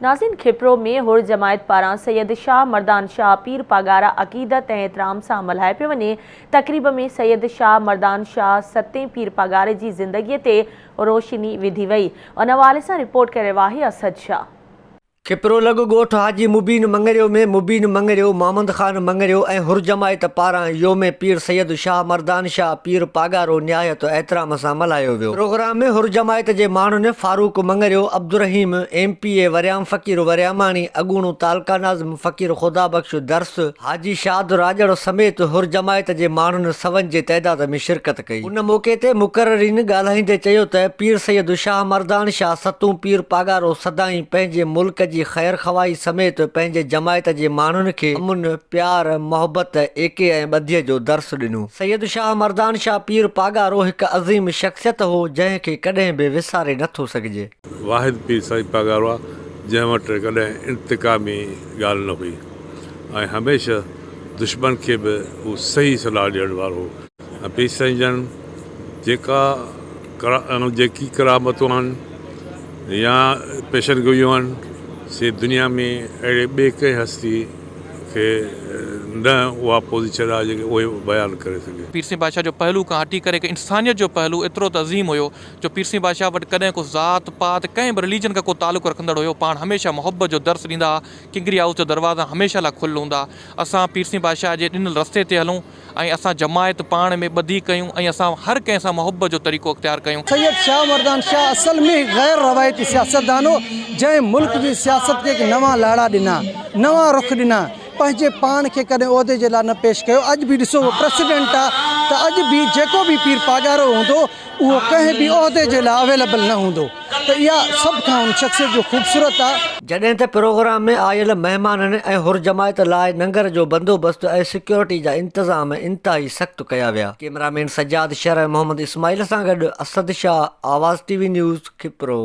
ناظرين کپرو ۾ حر جماعت پاران سيد شاهه مردان شاهه پير پاڳارا عقيدت ۽ احترام سان ملهايو پيو وڃي، تقريب ۾ سيد شاهه مردان شاهه ستين پير پاڳاري جي زندگي تي روشني وڌي وئي، ان حوالي سان رپورٽ ڪري رهيو آهي اسد شاهه. کپرو لڳ ڳوٺ حاجي مبين مڱريو ۾ مبين مڱريو، محمد خان مڱريو ۽ حر جماعت پاران يوم پير سيد شاهه مردان شاهه پير پاڳارو نهايت احترام سان ملهايو ويو. پروگرام ۾ حر جماعت جي ماڻهن Farooq Mangrio, Abdulrahim, M P A Waryam Faqir Waryamani, اڳوڻو تعلقه ناظم فقير خدا بخش درس، حاجي شاد راڄڙ سميت حر جماعت جي ماڻهن سون جي تعداد ۾ شرڪت ڪئي. ان موقعي تي مقررين ڳالهائيندي چيو ته پير سيد شاهه مردان شاهه ستون پير پاڳارو سدائين پنهنجي ملڪ جي خيرخواهي سميت پنهنجي جماعت جي ماڻهن کي امن، پيار، محبت، ايڪي ۽ ٻڌي جو درس ڏنو. سيد شاهه مردان شاهه پير پاڳارو هڪ عظيم شخصيت هو جنهن کي ڪڏهن به وساري نٿو سگهجي. واحد پير سائين پاڳارو آ جنهن وٽ ڪڏهن انتقامي ڳالهه نه هئي ۽ هميشه دشمن کي به هو صحيح صلاح ڏيڻ وارو هو ۽ پير سائين جن جيڪا جيڪي ڪرامتون آهن يا پيشن گوئيون آهن سي دنيا ۾ اهڙي ٻي ڪنهن هستي کي نه اها پوزيشن آهي جيڪي اهي بيان ڪري سگهي. پير سائين بادشاهه جو پهلو کان هٽي ڪري هڪ انسانيت جو پهلو ايترو ته عظيم هيو جو پير سائين بادشاهه وٽ ڪڏهن ڪو ذات پات ڪنهن به رليجن کان ڪو تعلق رکندڙ هيو پاڻ هميشه محبت جو درس ڏيندا ها ڪنگري هائوس جا دروازا هميشه لاء کليل هوندا ها اسان پير سائين بادشاهه جي ڏنل رستي تي هلون ۽ اسان جماعت پاڻ ۾ ٻڌي ڪيون ۽ اسان هر ڪنهن سان محبت جو طريقو اختيار ڪيون. سيد شاهه مردان شاهه اصل ۾ هڪ غير روايتي سياستدان هو جنهن ملڪ جي سياست کي هڪ نوان لاڙا ڏنا نوان رخ ڏنا پنهنجي پاڻ کي ڪڏهن عهدي جي لاء نه پيش ڪيو اڄ به ڏسو هو پريسيڊنٽ آ ته اڄ به جيڪو به پير پاڳارو هوندو اهو ڪنهن به عهدي جي لاء اويليبل نه هوندو ته اها سڀ کان ان شخصيت جو خوبصورت آ. جڏهن ته پروگرام ۾ آيل مهمانن ۽ حر جماعت لاء ننگر جو بندوبست ۽ سيڪيورٽي جا انتظام انتهائي سخت ڪيا ويا. ڪئميرا مين سجاد شر ۽ محمد اسماعيل سان گڏ Asad Shah, Awaz T V news, Khipro.